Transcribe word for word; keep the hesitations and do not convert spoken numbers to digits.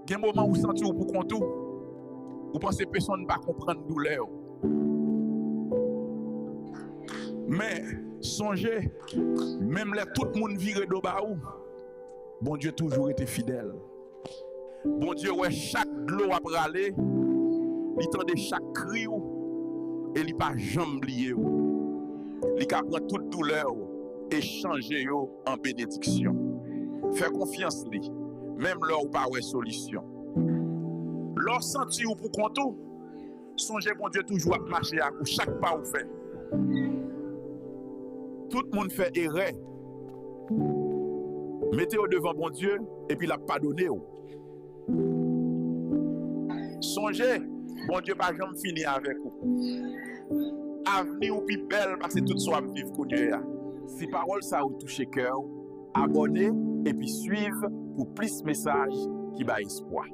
Gen moman ou santi w pou kont ou. Ou panse pesonn pa konprann doulè w. Men, sonje, menm lè tout moun vire do ba ou, Bondye toujou rete fidèl. Bondye wè chak dlo w ap rale, li tande chak kri w, e li pa janm bliye w. Li ka pran tout doulè w e chanje yo an benediksyon. Fè konfyans li, menm lè w pa wè solisyon. Lè w santi w pou kont ou, sonje Bondye toujou ap mache ak ou chak pa ou fè. Tout moun fè erè. Mete yo devan Bondye, epi l ap padone w. Sonje, Bondye pa janm fini avèk ou. Avni w pi bèl pase tout sa w ap viv kounye a. Si pawòl sa yo touche kè w, abòne epi swiv pou plis mesaj ki bay espwa.